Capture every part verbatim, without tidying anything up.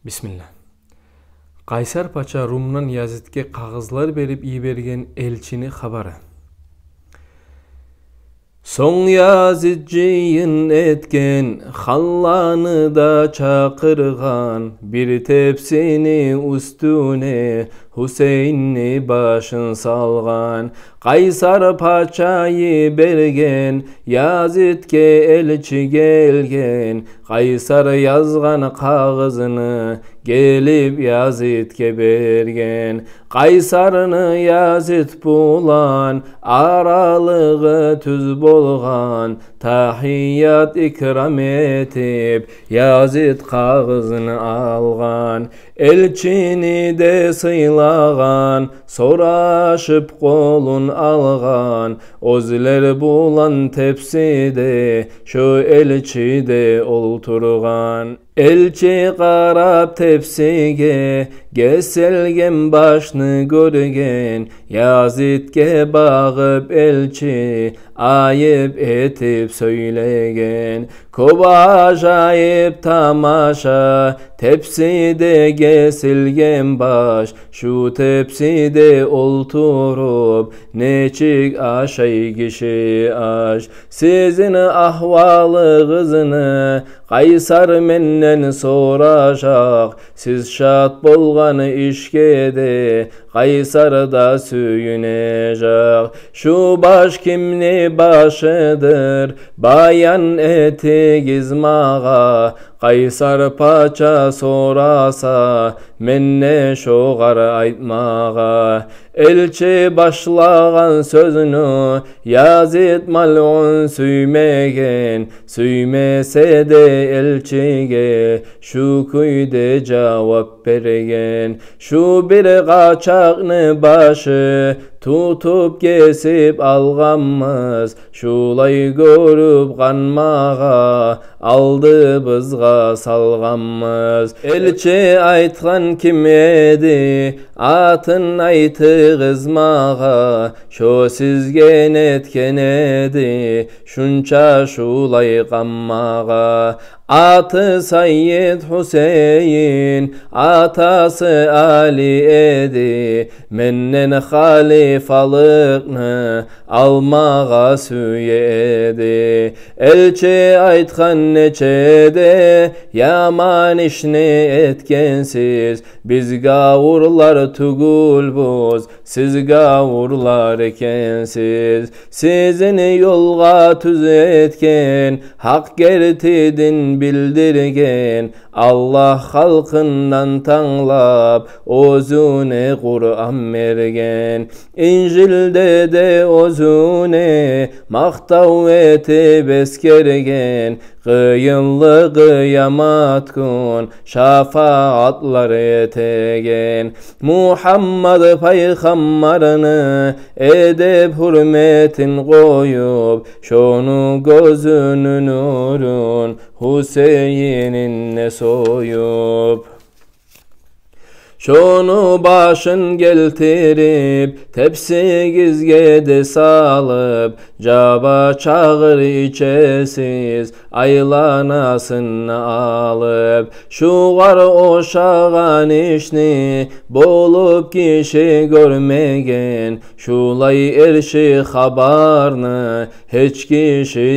Бисмилла. Къайсар пача Румдан Язитге къагъызлар берип йиберген элчини хабары. Сонг Язит жыйын этген, ханланы да чакъыргъан, бир тепсини уьстюне Гьусейинни башын салгъан. Къайсар пача йиберген, Язитге элчи гелген. Къайсар язгъан къагъызны гелип Язитге берген. Къайсарны Язит булан аралыгъы тюз болгъан, тагьият-икрам этип, Язит къагъызны алгъан. Элчини де сыйлагъан, сорашып къолун алгъан. Оьзлер булан тепсиде шо элчи де олтургъан. Элчи къарап тепсиге, гесилген башны гёрген. Язитге багъып элчи айып этип сёйлеген. Кёп ажайып тамаша, тепсиде гесилген баш, шу тепсиде олтуруп нечик ашай гиши аш? Сизин агьвалыгъызны Къайсар менден сорашакъ, сиз шат болгъан ишге де Къайсар да сююнежек. Шу баш кимни башыдыр, баян этигиз магъа. Къайсар пача сораса, мен не шогъар айтмагъа? Элчи башлагъан сёзню Язит малъун сюймеген, сюймесе де элчиге шу кюйде жавап берген. Шу бир къачакъны башы тутуп гесип алгъанбыз, шулай гёрюп къанмагъа алдыбызгъа салгъанбыз. Элчи айтгъан ким эди, атын айтыгъыз магъа, шо сизге нетген эди шунча шулай къанмагъа? Аты Сайид Гьусейин, атасы Али эди. Менден халифалыкъны алмагъа сюе эди. Элчи айтгъан: нече де яман ишни этгенсиз, биз гавурлар тюгюлбюз, сиз гавурлар экенсиз. Сизин ёлгъа тюз этген, гьакъ герти дин билдирген, Аллагь халкъындан танглап оьзюне Къуран берген. Инжилде де оьзюне макътав этип эсгерген, къыйынлы къыямат гюн шафаатлар этеген. Мугьаммад пайхаммарны эдеп-гьюрметин къоюп, шону гёзюню нюрюн Гьусейинин де союп, шону башын гелтирип, тепсигизге де салып, жаба чагъыр ичесиз, айланасын алып. Шугъар ошагъан ишни болуп гиши гёрмеген, шулай эрши хабарны гьеч гиши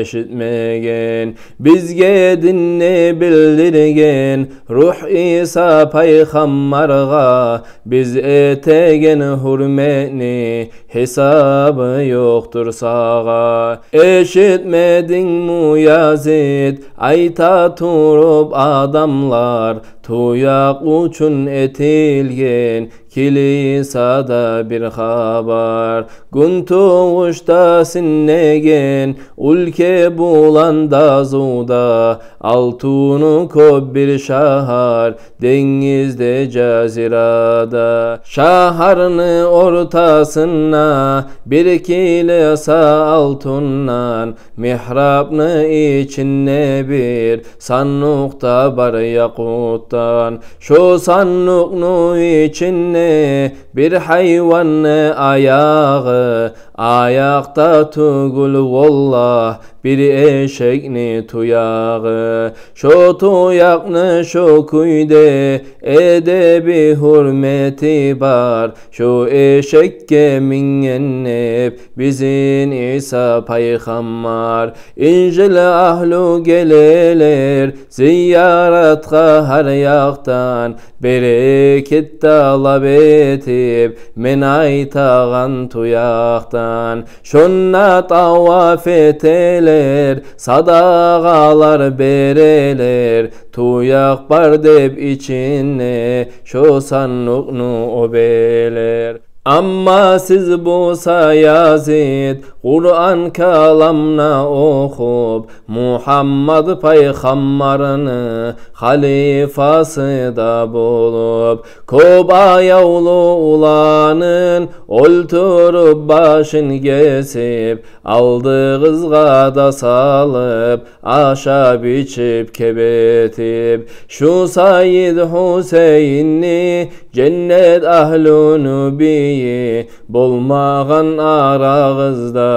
эшитмеген. Бизге динни билдирген Ругь Иса пайхаммаргъа биз этеген гьюрметни гьисабы ёкъдур сагъа. Эшитмедингми, Язит, айта туруп адамлар, туякъ учун этилген килисада бир хабар? Гюнтувушда синеген уьлке булан дазуда, алтыны кёп бир шагьар денгизде, жазирада. Шагьарны ортасында бир килиса алтындан, мигьрабны ичинде бир сандукъ да бар якъутдан. Шо сандукъну ичинде бир гьайванны аягъы, аякъ да тюгюл, валлагь, бир эшекни туягъы. Шо туякъны шо кюйде эдеби-гьюрмети бар. Шо эшекге минген деп бизин Иса пайхаммар. Инжил агьлю гелелер зияратгъа гьар якъдан, берекет талап этип мен айтагъан туякъдан. Шонда таваф этелер, садагъалар берелер, туякъ бар деп ичинде шо сандукъну оьбелер. Амма сиз буса, Язид, Къуран каламны охуп, Мугьаммад пайхаммарны халифасы да болуп, кёп аявлу уланын оьлтюрюп, башын гесип, алдыгъызгъа да салып, ашап-ичип, кеп этип. Шу Сайид Гьусейинни, женнет агьлюню бийи, болмагъан арагъызда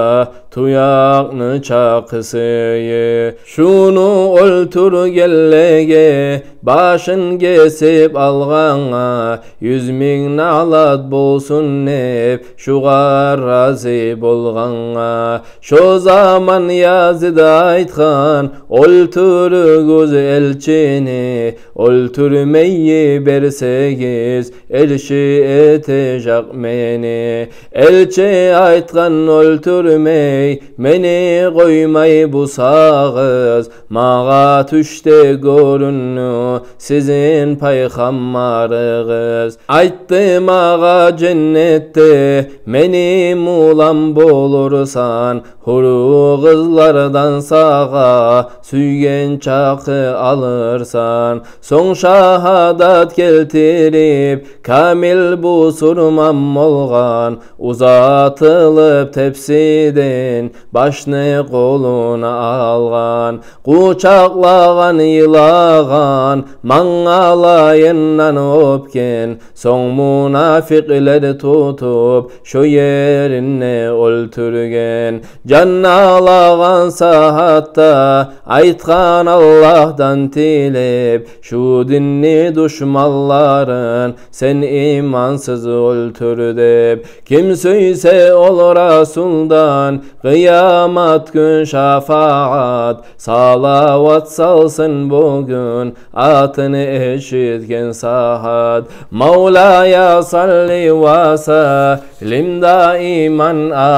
туякъны чакъы сыйы. Шуну оьлтюргенлеге башын гесип алгъангъа, юз минг налат болсун деп шугъар рази болгъангъа. Шо заман Язид айтгъан: «Оьлтюрюгюз элчини, оьлтюрмей йиберсегиз, элчи этежек мени». Элчи айтгъан: «Оьлтюрмей, мени къоймай бусагъыз, магъа тюшде гёрюндю сизин пайхаммарыгъыз. Айтды магъа, женнетде мени мулам болурсан, гьуру къызлардан сагъа сюйген чакъы алырсан». Сонг шагьадат гелтирип, камил бусурман болгъан, узатылып тепсиден башны къолуна алгъан, къучакълагъан, йылагъан, мангалайындан оьпген. Сонг мунафикълер тутуп, шо еринде оьлтюрген. Жан алагъан сагьатда айтгъан Аллагьдан тилеп: «Шу динни душманларын сен имансыз оьлтюр», – деп. Ким сюйсе ол Расулдан къыямат гюн шафагьат, салават салсын бугюн атын эшитген сагьат. مولاي صل وسلم دائما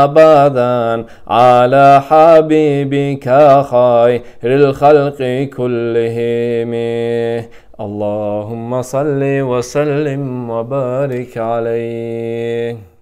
أبدا على حبيبك خير الخلق كلهم. اللهم صل وسلم وبارك عليه.